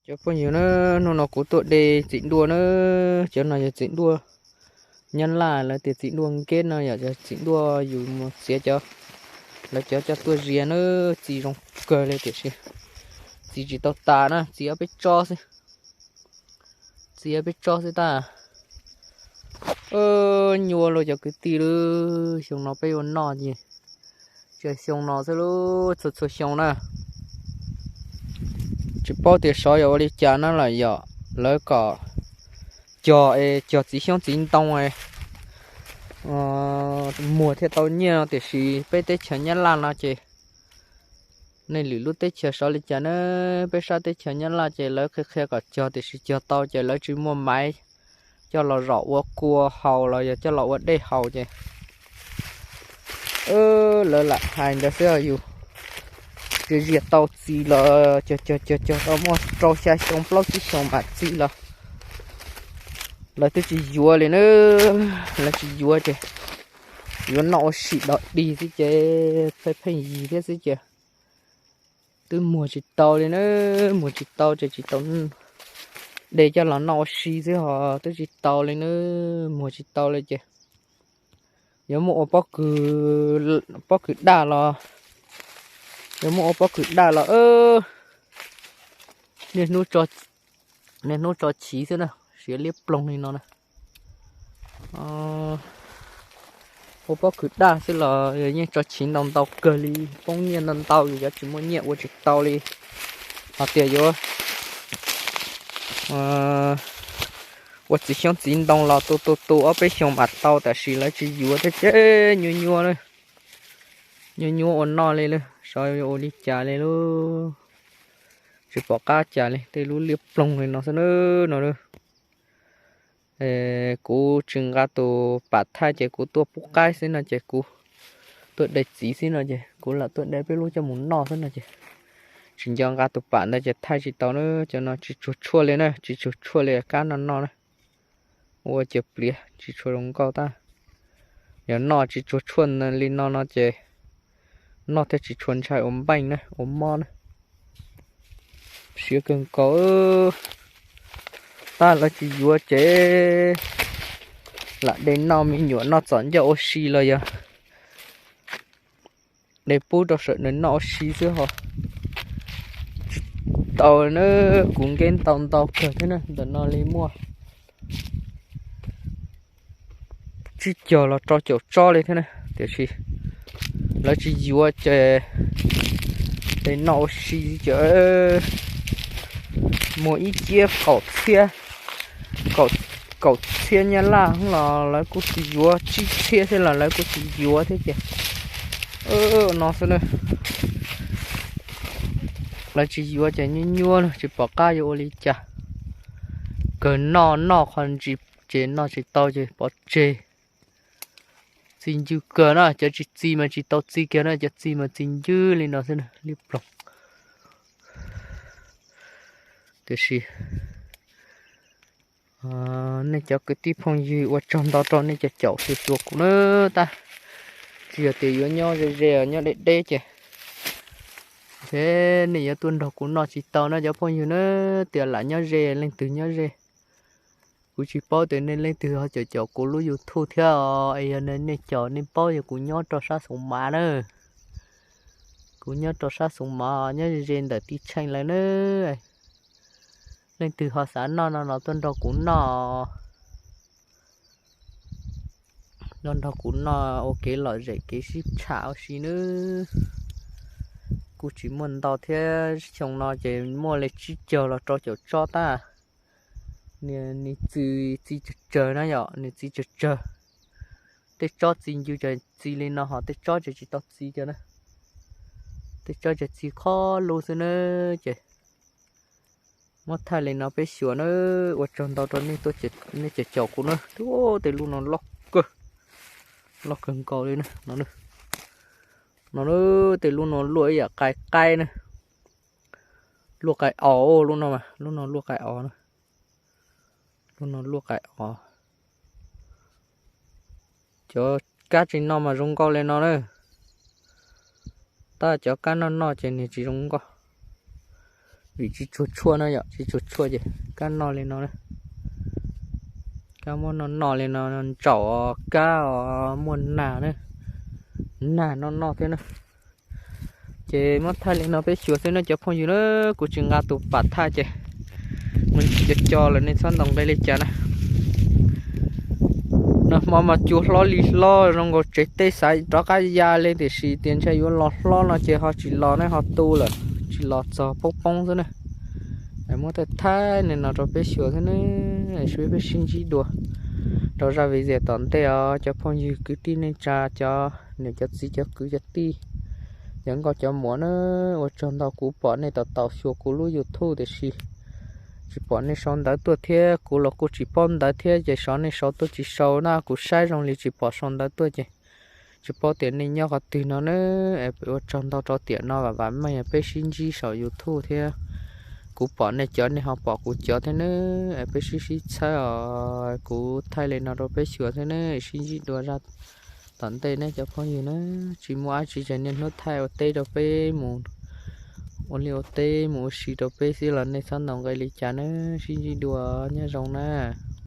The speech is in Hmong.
Cov phooj ywg na, hnub no kuv tuaj de txiv duaj na, cov no yog txiv duaj Nyab Laj, lawv tias txiv duaj nkeb no yom, cov txiv duaj yus mus txiav cov, lawv cov coj tuaj zias na, txiv zoo kawg li tiam sis txiv tsis tau tas na, txiv ob peb tsob xwb, txiv ob peb tsob xwb tab. Nyuaj los cov kwv tij, lub xyoo no peb yuav noj ces tsuas xyoo no xwb, lub txhua txhua xyoo na. Tsis paub tias xyov yog ua li cas na los yog lawv kom cog es cog txiv xyoob txiv ntoo muag thiaj tau nyiaj no, tiam sis peb teb chaws Nyab Laj no ces, nej lwm lub teb chaws xyov li cas na, peb sab teb chaws Nyab Laj ces lawv qhia qhia kom cog tiam sis cog tau ces lawv tsis muaj maiv coj los zom ua kua haus los yog coj los ua dej haus ces lawv lam hais ntawd xwb, yus tsis zias tau txiv los cog cog cog cog tau muaj rau xya xyoo plaub tsib xyoo mam txiv los lawv twb tsis yuav li na, lawv tsis yuav ces yuav noj ua si dog dig xwb ces pheej pheej yig thiab xwb ces twb muag tsis tau li na, muag tsis tau ces tsis tau de coj los noj ua si xwb ho twb tsis tau li na, muag tsis tau li ces yuav muab ua pob kws daj los, yuav muab ua pob kws daj los niaj hnub, niaj hnub tso chiv xwb na, siav liab ploog li no na. Ua pob kws daj xwb los yeej tso chiv ntau ntau kawg li, poob nyiaj ntau ntau, yus yuav tsis muaj nyiaj ua tsis tau li. Hos tias yuav ua txiv xyoob txiv ntoo los tu tu tu ob peb xyoo mam tau, tab sis lawv tsis yuav thiab ces nyuaj nyuaj, nyuaj nyuaj ua noj li lawm, xyov yuav ua li cas li lauj. Tsis pom qab cas li, tej lub liab ploog li no xwb na no. Kuv tsis nqa tus pam thaij ces kuv tuaj pub qaib xwb no ces kuv tuaj de txiv xwb no ces kuv lam tuaj de peb lub coj mus noj xwb no ces tsis nco nqa tus pam ntawd ces thaij tsis tau na. Cov no tsis tsuag tshuaj li na, tsis tsuag tshuaj li kab no noj na. Ua cov pliav tsis tshua zoo nkauj tab. Yog noj tsis tsuag tshuaj li no no ces noj thiaj tsis tshua ntshai ua npeej na, ua mob na. Siav kawg nkaus. Tab lawv tsis yuav ces lam de noj, me nyuam noj txom ncauj ua si los yog de pub rau sawm daws noj ua si xwb ho tsis tau na. Kuv nkeb ntau ntau kawg thiab na, ntawm no li muaj tsib caug los rau caum tsob li thiab na, tiam sis lawv tsis yuav ces de noj ua si ces muag ib ciab kaum txhiab, kaum txhiab Nyab Laj los lawv kuj tsis yuav, tsib txhiab thiab los lawv kuj tsis yuav thiab ces no xwb na. Lawv tsis yuav ces nyuaj nyuaj na, tsis pom qab yuav ua li cas. Kawg noj noj qhov ntsis ces noj tsis tau ces pov tseg. Txi ncw kawg na, cov tsis txi mas tsis tau txi kiag na, cov txi mas txi ncw li no xwb na, liab ploog. Tiam sis nej cov kwv tij phooj ywg ua tsaug ntau rau nej cov caum xyuas xyuas kuv na tab. Tsis yog tias yuav nyob ze ze, nyob deb deb ces ntshe nej yuav tuaj nrog kuv noj tsis tau na cov phooj ywg na. Tias lam nyob ze, leej twg nyob ze, kuv tsis paub tias nej leej twg ho caum caum kuv lub YouTube thiab os. Es yog nej caum nej paub yog kuv nyob rau sab Xoov Mav na. Kuv nyob rau sab Xoov Mav, nyob ze ze ntawm Tij Tsheej lawm na. Leej twg ho xav noj no los tuaj nrog kuv noj, tuaj nrog kuv noj ua kev lom zem kev sib tsham ua si nawb. Kuj tsis muaj ntau thiab, xyoo no ces muaj li tsib caug los rau caum tsob tab. Nws txi, txi tsawg tsawg na yom, nws txi tsawg tsawg. Tej tsob txi ncw ces txi li no, ho tej tsob ces tsis tau txi kiag na. Tej tsob ces txi qhov lub xwb na. Ces muab thaij li no peb xyuas na. Ua tsaug ntau rau nej tuaj, nej caum caum kuv na. Tej lub no loj kawg, loj kawg nkaus li na. No, tej lub no luaj ib yam qai qaib na. Luaj qai os lub no mas, lub no luaj qai os na. Lub no luaj qai os. Cov kab tsis noj mas zoo nkauj li no na. Tab cov kab noj noj ces nws tsis zoo nkauj. Vim tsis tsuag tshuaj na yom, tsis tsuag tshuaj ces kab noj li no, kab muab noj noj li no ntsaum kab os, muaj nag na, nag noj noj thiab na. Ces muab thaij li no peb xyuas xwb na cov phooj ywg na, kuv tsis nqa tus pam thaij ces mus ntsis co co lawm nej txhob ntaus nqi li cas na. Nag hmo mas cua hlob li hlob zoo nkaus tsev teb xav rov qab ya li tiam sis tias ntshe yuav los hlob no ces ho tsis los ne, ho tu lawm, tsis los txog poob poob xwb na. Muab thaij thaij li no rau peb xyuas xwb ne, seb peb sib ntsib dua rau zaj video tom ntej os cov phooj ywg kwv tij neej tsa, cov niam cov txiv cov kwv cov tij, cov nkauj cov muam na. Ua tsaug ntau kuv pom nej tau tau xyuas kuv lub YouTube tiam sis tsis pom nej sau ntawv tuaj thiab kuv los kuj tsis paub ntawv thiab ces xyov nej sau tuaj tsis sau na, kuv saib zoo li tsis pom sau ntawv tuaj ces tsis paub tias nej nyob qhov twg no na. Ua tsaug ntau rau tiam no vam vam meej peb sib ntsib saum YouTube thiab kuv pom nej cov nej ho pom kuv cov thiab na. Peb sib sib txhawb os, kuv thaij li no rau peb xyuas xwb ne, sib ntsib dua zaj tom ntej ne cov phooj ywg na. Tsis muaj dab tsi ces niaj hnub thaij ua teb rau peb mus, ua liaj ua teb mus ua si rau peb xwb los nej txhob ntaus nqi li cas na. Sib ntsib dua, nyob zoo na.